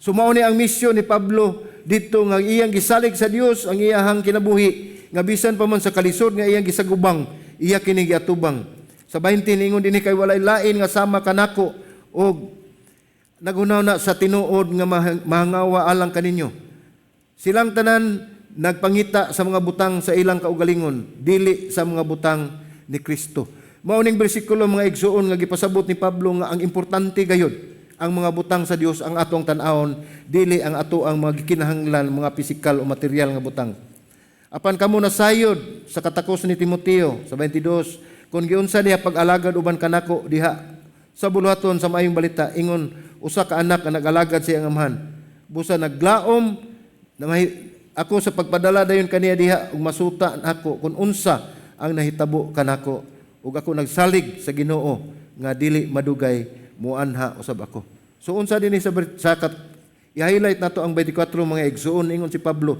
So mao ni ang misyon ni Pablo dito nga iyang gisalig sa Dios ang iyahang kinabuhi nga bisan pa man sa kalisod nga iyang gisagubang, iya kini giatubang. Sa 20 ningon dinhi, "Kay walay lain nga sama kanako og naghuna-huna sa tinuod nga mahangawa alang kaninyo. Silang tanan nagpangita sa mga butang sa ilang kaugalingon, dili sa mga butang ni Kristo." Mao ning bersikulo, mga igsuon, nga gipasabot ni Pablo nga ang importante gayud ang mga butang sa Dios ang atong tan-awon, dili ang ato ang mga gikinahanglan, mga pisikal o material nga butang. "Apan kamo nasayod sa katakos ni Timoteo," sa 22, "kung giunsa niya pag-alagad uban kanako diha sa buluhaton sa maayong balita, ingon usa ka anak nga nag-alagad sa iyang amahan. Busa naglaom na ako sa pagpadala dayon kaniya diha ug masuta nako kung unsa ang nahitabo kanako, ug ako nagsalig sa Ginoo nga dili madugay muanha usab ako." So unsa dinhi sa i-highlight nato ang 24, mga igsuon. Ingon si Pablo,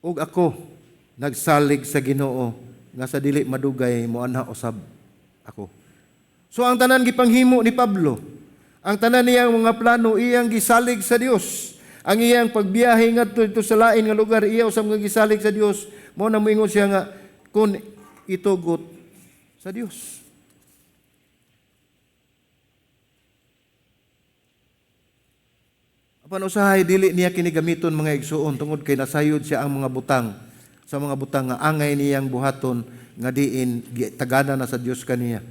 "Ug ako nagsalig sa Ginoo nga sa dili madugay muanha usab ako." So ang tanan gipanghimo ni Pablo, ang tanan niyang mga plano iyang gisalig sa Dios. Ang iyang pagbiyahe ngadto dito sa lain nga lugar, iya usab nga gisalig sa Dios. Mao na moingon siya nga kung itugot sa Dios. Apan usahay dili niya kini gamiton, mga igsuon, tungod kay nasayod siya ang mga butang sa mga butang nga angay niyang buhaton nga diin tagana na sa Dios kaniya.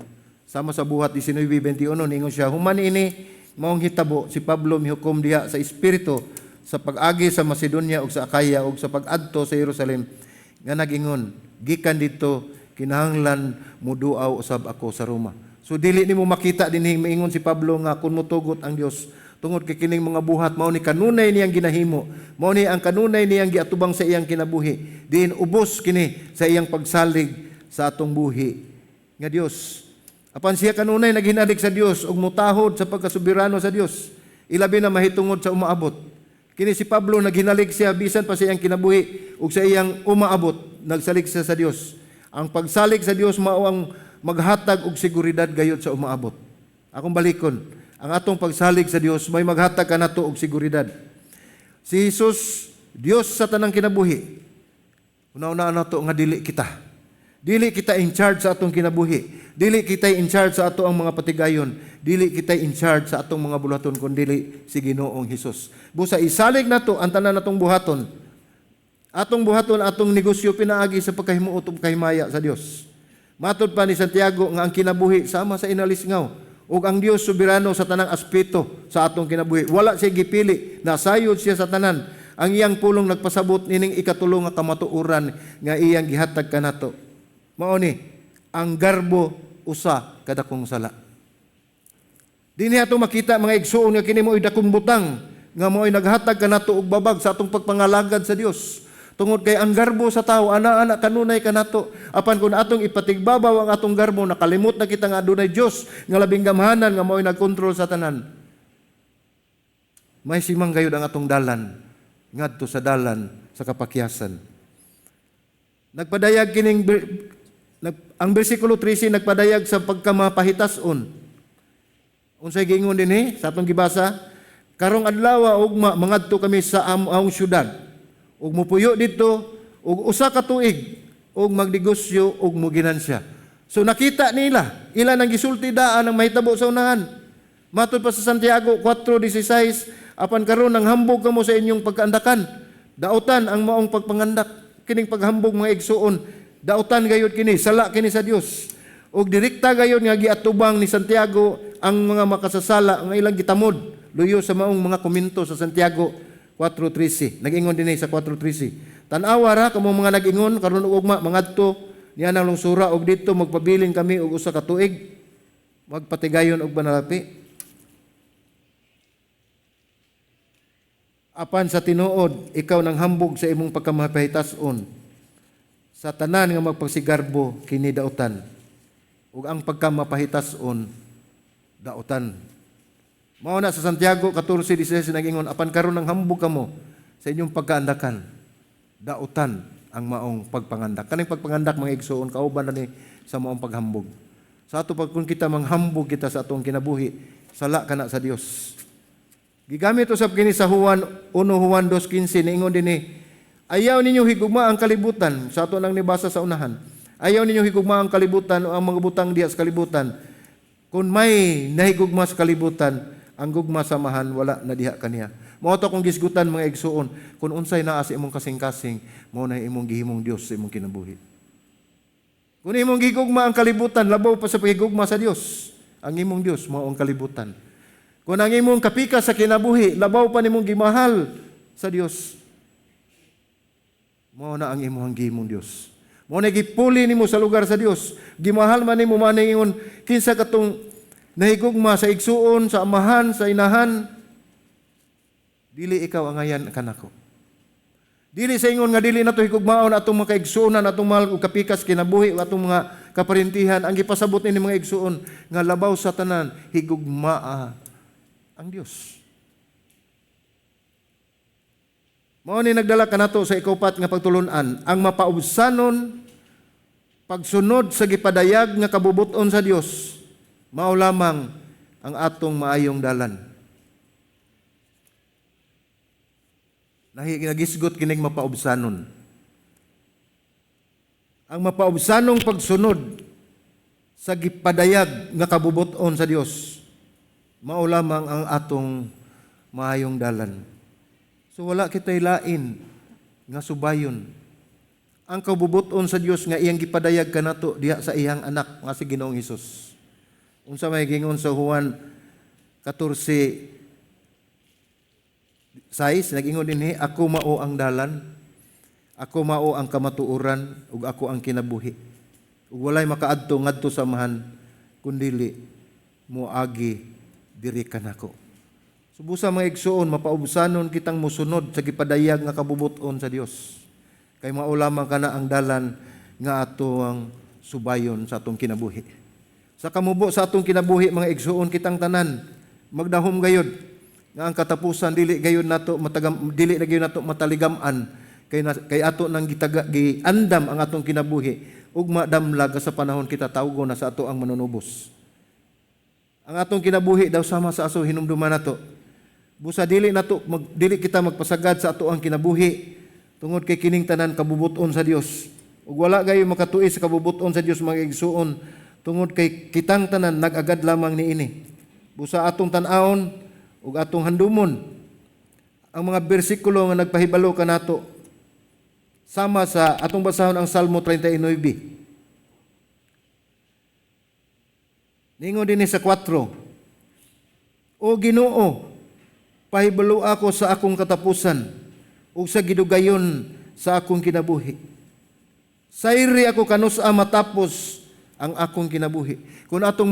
Sama sa Buhat 19:21, ningon siya, "Human ini Maong hitabo, si Pablo mihukom diha sa espiritu sa pag-agi sa Macedonia ug sa Acaya ug sa pag-adto sa Jerusalem nga nagingon, "Gikan didto kinahanglan moduaw usab ako sa Roma." So dili nimo makita dinhi maingon si Pablo nga kung motugot ang Dios, tungod kay kining mga buhat mao ni kanunay niyang ginahimo, mao ni ang kanunay niyang giatubang sa iyang kinabuhi, diin ubos kini sa iyang pagsalig sa atong buhi nga Dios. Apan siya kanunay naghinalig sa Dios ug mutahod sa pagkasubirano sa Dios, ilabi na mahitungod sa umaabot. Kini si Pablo, naghinalig siya bisan pa sa iyang kinabuhi ug sa iyang umaabot, nagsalig siya sa Dios. Ang pagsalig sa Dios mao ang maghatag og seguridad gayud sa umaabot. Akong balikon, ang atong pagsalig sa Dios may maghatag kanato og seguridad. Si Jesus, Dios sa tanang kinabuhi. Una-una nato nga dili kita. Dili kita in charge sa atong kinabuhi. Dili kita in charge sa ato ang mga patigayon. Dili kita in charge sa atong mga buluhaton kun dili si Ginoong Hesus. Busa isalig nato ang tanan natong buhaton. Atong buhaton, atong negosyo, pinaagi sa pagkahimuot ug kahimaya sa Dios. Matod pa ni Santiago nga ang kinabuhi sama sa inalisngaw ug ang Dios soberano sa tanang aspeto sa atong kinabuhi. Wala siya gipili, nasayod siya sa tanan. Ang iyang pulong nagpasabot nining ikatulo nga kamatuoran nga iyang gihatag kanato. Mao ni ang garbo usa ka dakong sala. Dinhi ato makita, mga igsuon, nga kini mo'y dakong butang nga mo'y naghatag kanato og babag sa atong pagpangalagad sa Dios. Tungod kay ang garbo sa tao, ana-ana kanunay kanato. Apan kung atong ipatigbabaw ang atong garbo, nakalimot na kita nga adunay Dios nga labing gamhanan nga mo'y nagkontrol sa tanan. May simang gayud ang atong dalan ngadto sa dalan sa kapakyasan. Nagpadayag kining ang bersikulo 13 nagpadayag sa pagkamapahitas-on. Unsay giingon dinhi sa atong gibasa? "Karong adlaw ugma mangadto kami sa among syudad ug mupuyo didto og usa ka tuig ug magnegosyo ug muginansya." So nakita nila, ila nang gisulti daan ang mahitabo sa unahan. Matod pa sa Santiago 4:16, "Apan karon nang hambog kamo sa inyong pagkaandakan, dautan ang maong pagpangandak." Kining paghambog, mga igsuon, dautan gayud kini, sala kini sa Dios. Ug direkta gayud nga giatubang ni Santiago ang mga makasasala nga ilang gitamod luyo sa maong mga komento sa Santiago 4:13. Nag-ingon dinhi sa 4:13, "Tan-awa ra kamo mga nag-ingon, karon ug ugma mangadto niya nang lungsura og didto magpabilin kami og usa ka tuig, magpatigayon og panalapi. Apan sa tinuod, ikaw nang hambog sa imong pagkamapahitas-on. Sa tanan nga magpagsigarbo, kini dautan. Ug ang pagkamapahitas-on, dautan." Mao na sa Santiago 14:16 nag-ingon, "Apan karon nang hambog kamo sa inyong pagkaandakan, dautan ang maong pagpangandak." Kaning pagpangandak, mga igsuon, kauban na ni sa maong paghambog. Sa ato pag kung kita manghambog kita sa atong kinabuhi, sala kana sa Dios. Gigamit usab kini sa Juan 1 Juan 2:15. Niingon dinhi, "Ayaw ninyo higugma ang kalibutan," sa ato nang nibasa sa unahan. "Ayaw ninyo higugma ang kalibutan o ang mga butang diha sa kalibutan. Kung may nahigugma sa kalibutan, ang gugma sa Amahan wala na diha kaniya." Mao to akong gisgutan, mga igsuon, kung unsay naa sa imong kasing-kasing, mao na imong gihimong Dios sa imong kinabuhi. Kung imong gigugma ang kalibutan, labaw pa sa pagigugma sa Dios, ang imong Dios mao ang kalibutan. Kung ang imong kapika sa kinabuhi, labaw pa nimong gimahal sa Dios, mao na ang imong gihimong Dios. Mao na gipuli nimo sa lugar sa Dios. Gimahal man nimo man ingon, kinsa katong nahigugma sa igsuon, sa amahan, sa inahan, dili ikaw angayan kanako. Dili sa ingon nga dili nato higugmaon atong mga kaigsuonan, atong mahal ug kapikas kinabuhi, atong mga kaparintihan. Ang gipasabot nini, mga igsuon, nga labaw sa tanan, higugmaa ang Dios. Mao ni nagdala kanato sa ikaupat nga pagtulun-an, ang mapaubsanon pagsunod sa gipadayag nga kabubut-on sa Dios mao lamang ang atong maayong dalan. Nagisgot kining mapaubsanon. Ang mapaubsanong pagsunod sa gipadayag nga kabubut-on sa Dios mao lamang ang atong maayong dalan. So wala kita'y lain nga subayon. Ang kabubuton sa Dios nga iyang gipadayag kanato diha sa iyang anak nga si Ginoong Hesus. Unsa may gingon sa Juan 14:6 nag-ingon dinhi, "Ako mao ang dalan, ako mao ang kamatuoran ug ako ang kinabuhi. Ug walay makaadto ngadto sa Amahan kun dili moagi diri kanako." So busa, mga igsuon, mapaubsanon kitang musunod sa gipadayag nga kabubut-on sa Dios. Kay mao lamang kana ang dalan nga ato ang subayon sa atong kinabuhi. Sa kamubo sa atong kinabuhi, mga igsuon, kitang tanan magdahom gayod nga ang katapusan dili gayud nato matagam, dili na gayud nato mataligam-an kay ato nang gitaga, giandam ang atong kinabuhi ug madamlag sa panahon kita tawgo na sa ato ang manunubos. Ang atong kinabuhi daw sama sa aso, hinumduman nato. Busa dili kita magpasagad sa ato ang kinabuhi tungod kay kining tanan kabubuton sa Dios. Ug wala gayo makatuis sa kabubuton sa Dios, mga igsuon, tungod kay kitang tanan nag-agad lamang niini. Busa atong tan-awon ug atong handumon ang mga bersikulo nga nagpahibalo kanato, sama sa atong basahon ang Salmo 39. Ningon dinhi sa 4, "O Ginoo, pahibalo ako sa akong katapusan ug sa gidugayon sa akong kinabuhi. Sayri ako kanus-a matapos ang akong kinabuhi." Kung atong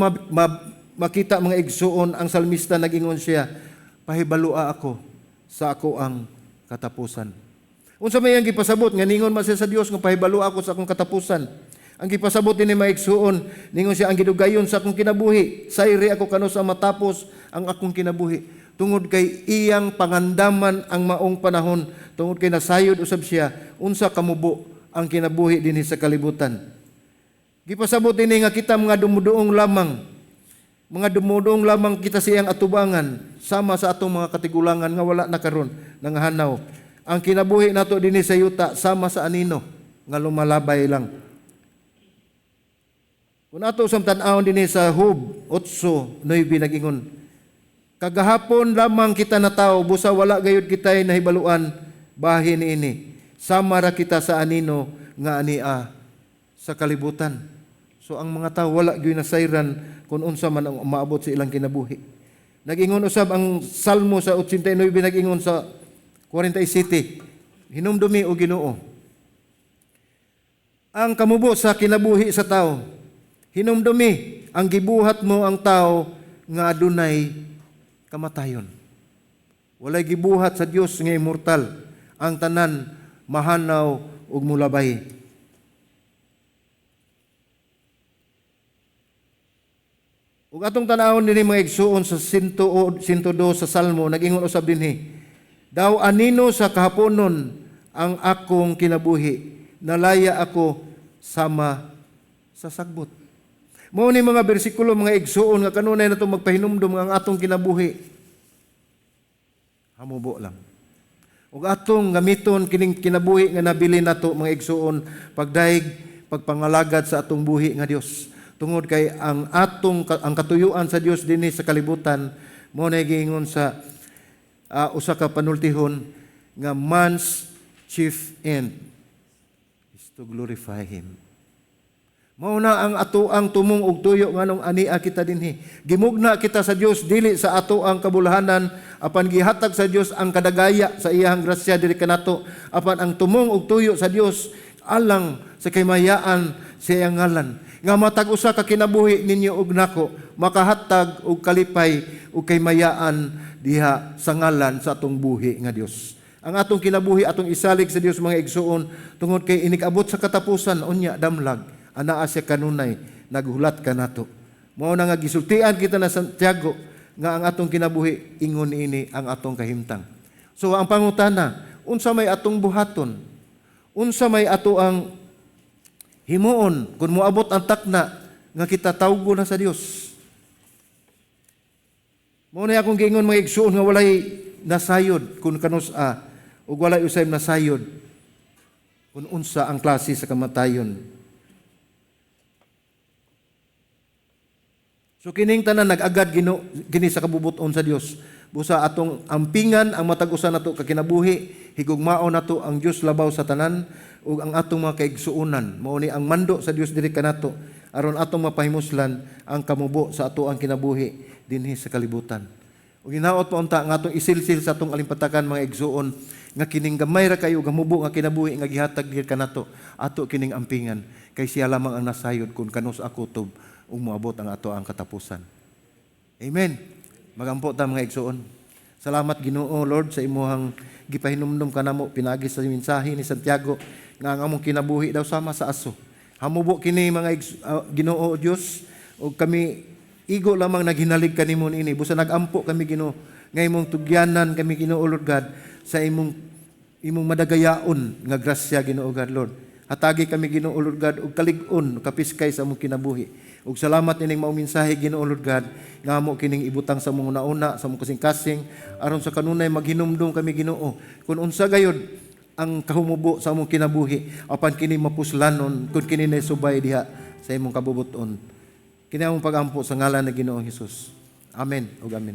makita, mga igsuon, ang salmista nag-ingon siya, "Pahibaloa ako sa ako ang katapusan." Unsa may ang gipasabot nga ningon man siya sa Dios nga "Pahibalo ako sa akong katapusan"? Ang gipasabot ni mga igsuon, ningon siya ang gidugayon sa akong kinabuhi, sayri ako kanus-a matapos ang akong kinabuhi. Tungod kay iyang pangandaman ang maong panahon, tungod kay nasayod usab siya unsa kamubo ang kinabuhi dinhi sa kalibutan. Gipasabot dinhi nga kita mga dumuduong lamang, mga dumuduong lamang kita siyang atubangan, sama sa atong mga katigulangan nga wala na karon nangahanaw. Ang kinabuhi nato dinhi sa yuta sama sa anino nga lumalabay lang. Kung ato sa tan-awon dinhi sa Job 8:9 nag-ingon, "Kagahapon lamang kita natawo, busa wala gayud kita'y nahibaluan bahin niini. Sama ra kita sa anino nga ania sa kalibutan." So ang mga tao wala gyud nasayran kung unsa man ang maabot sa ilang kinabuhi. Nag-ingon usab ang Salmo sa 89, nag-ingon sa 47, "Hinumdumi, o Ginoo, ang kamubo sa kinabuhi sa tao. Hinumdumi ang gibuhat mo ang tao nga adunay kamatayon." Walay gibuhat sa Dios nga immortal. Ang tanan mahanaw ug mulabay. Ug atong tan-awon dinhi, mga igsuon, sa 102 sa Salmo, nag-ingon usab dinhi, "Daw anino sa kahaponon ang akong kinabuhi, nalaya ako sama sa sagbot." Mao ni mga bersikulo, mga igsuon, nga kanunay nato magpahinumdum nga ang atong kinabuhi hamubo lang. Ug atong gamiton kining kinabuhi nga nabili nato, mga igsuon, pagdaig pagpangalagad sa atong buhi nga Dios. Tungod kay ang katuyuan sa Dios dinhi sa kalibutan mao na giingon sa usa ka panultihon nga man's chief end is to glorify him. Mao na ang ato ang tumong og tuyo nganong ania kita dinhi. Gimugna kita sa Dios dili sa ato ang kabulahanan, apan gihatag sa Dios ang kadagaya sa iyang grasya diri kanato, apan ang tumong og tuyo sa Dios alang sa kaymayaan sa iyang ngalan. Nga matag usa ka kinabuhi ninyo og nako makahatag og kalipay ug kaymayaan diha sa ngalan sa atong buhi nga Dios. Ang atong kinabuhi atong isalig sa Dios, mga igsuon, tungod kay inig-abot sa katapusan unya damlag anaa siya kanunay naghulat kanato. Mao na nga gisultian kita na Santiago nga ang atong kinabuhi ingon niini ang atong kahimtang. So ang pangutana, unsa may atong buhaton? Unsa may ato ang himuon kung moabot ang takna nga kita tawgo na sa Dios? Mao na akong giingon, mga igsuon, nga walay nasayod kung kanus-a ug walay usay nasayod kung unsa ang klase sa kamatayon. So kining tanan nag-agad kini sa kabubuton sa Dios. Busa atong ampingan ang matag usa nato ka kinabuhi, higugmaon nato ang Dios labaw sa tanan ug ang atong mga kaigsuonan. Mao ni ang mando sa Dios diri kanato aron atong mapahimuslan ang kamubo sa ato ang kinabuhi dinhi sa kalibutan. Ug hinaot pa unta nga atong isilsil sa atong alimpatakan, mga igsuon, nga kining gamay ra kayo gamubo nga kinabuhi nga gihatag diri kanato, ato kining ampingan kay siya lamang ang nasayod kung kanus-a kutob ug moabot ang ato ang katapusan. Amen. Magampo ta, mga igsuon. Salamat, Ginoo Lord, sa imuhang gipahinumdum kanamo pinaagi sa mensahe ni Santiago nga ang among kinabuhi daw sama sa aso. Hamubo kini, mga Ginoo Dios, ug kami igo lamang naghinalig kanimo niini. Busa nagampo kami, Ginoo, nga imong tugyanan kami, Ginoo Lord God, sa imong madagayaon nga grasya, Ginoo God Lord. Hatagi kami, Ginoo Lord God, og kalig-on kapiskay sa among kinabuhi. Ug salamat ining maong mensahe, Ginoo Lord God, nga amo kining ibutang sa among una-una, sa among kasing-kasing, aron sa kanunay maghinumdum kami, Ginoo, kung unsa gayud ang kahumubo sa among kinabuhi apan kini mapuslanon kung kini subay diha sa imong kabubuton. Kini among pagampo sa ngalan ng Ginoong Hesus. Amen ug amen.